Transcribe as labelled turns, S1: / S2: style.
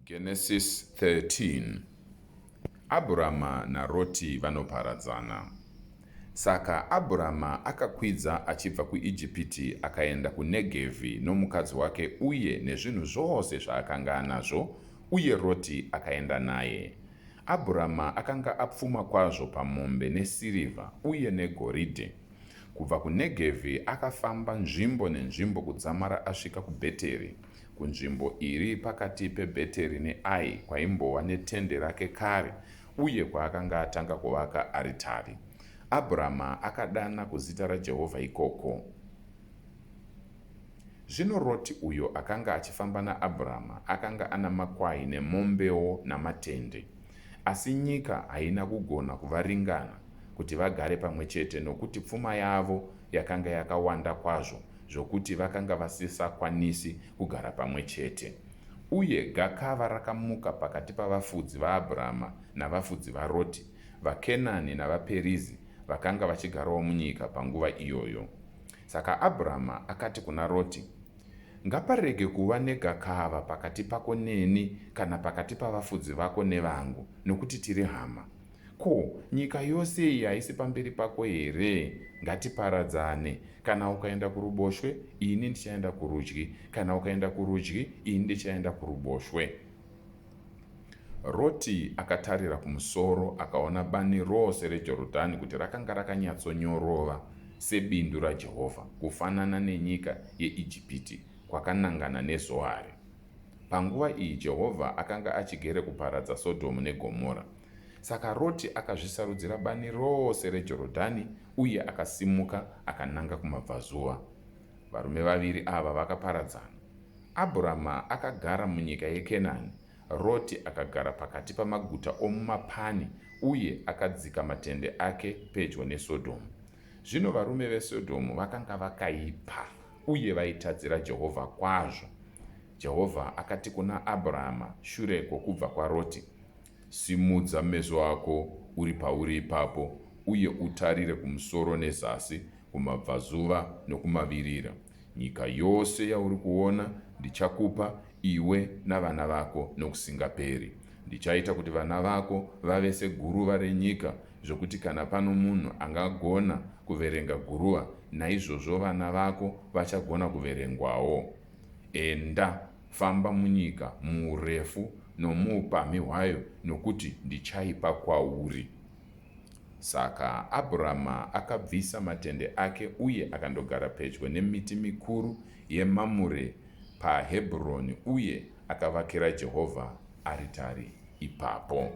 S1: Genesis 13 Abhurama naRoti vanoparadzana. Saka Abhurama akakwidza achibva kuIjipiti akaenda kuNegevhi nomukadzi wake uye nezvinhu zvose zvaakanga anazvo, uye Roti akaenda naye. Abhurama akanga apfuma kwazvo pamombe nesirivha uye negoridhe. Kubva kuNegevhi akafamba nzvimbo nenzvimbo kudzamara asvika kuBheteri, kunzvimbo iri pakati peBheteri neAi kwaimbova netende rake kare uye kwaakanga atanga kuvaka aritari. Abhurama akadana kuzita raJehovha ikoko. Zvino Roti uyo akanga achifamba naAbhurama akanga ana makwai nemombewo namatende. Asi nyika haina kugona kuvaringana kuti vagare pamwe chete nokuti pfuma yavo yakanga yakawanda kwazvo zvokuti vakanga vasisakwanisi kugara pamwe chete. Uye gakava rakamuka pakati pavafudzi vaAbhurama navafudzi vaRoti, vaKenani navaPerizi vakanga vachigarawo munyika panguva iyoyo. Saka Abhurama akati kuna Roti, Ngaparege kuva negakava pakati pako neni kana pakati pavafudzi vako nevangu, nokuti tiri hama. Ko, nyika yose iyi haisi pamberi pako here? Ngatiparadzane. Kana ukaenda kuruboshwe, ini ndichaenda kurudyi, kana ukaenda kurudyi, ini ndichaenda kuruboshwe. Roti akatarira kumusoro akaona bani rose reJorodhani kuti rakanga rakanyatsonyorova sebindu raJehovha, kufanana nenyika yeIjipiti kwakanangana neZoari. Panguva iyi Jehovha akanga achigere kuparadza Sodhomu neGomora. Saka Roti akazvisarudzira bani rose reJorodhani uye akasimuka akananga kumabvazuva. Varume vaviri ava vakaparadzana. Abhurama akagara munyika yeKenani, Roti akagara pakati pamaguta omumapani uye akadzika matende ake pedyo neSodhomu. Zvino varume veSodhomu vakanga vakaipa uye vaitadzira Jehovha kwazvo. Jehovha akati kuna Abhurama shure kwokubva kwaRoti, Simudza meso ako uri pauri ipapo uye utarire kumusoro nezasi, kumabvazuva nokumavirira. Nyika yose yauri kuona ndichakupa iwe navana vako nokusingaperi. Ndichaita kuti vana vako vave seguruva renyika, zvokuti kana pano munhu angagona kuverenga guruva, naizvozvo vana vako vachagona kuverengwawo. Enda, famba munyika muurefu nomuupamhi hwayo, nokuti ndichaipa kwauri. Saka Abhurama akabvisa matende ake uye akandogara pedyo nemiti mikuru yeMamure paHebhuroni uye akavakira Jehovha aritari ipapo.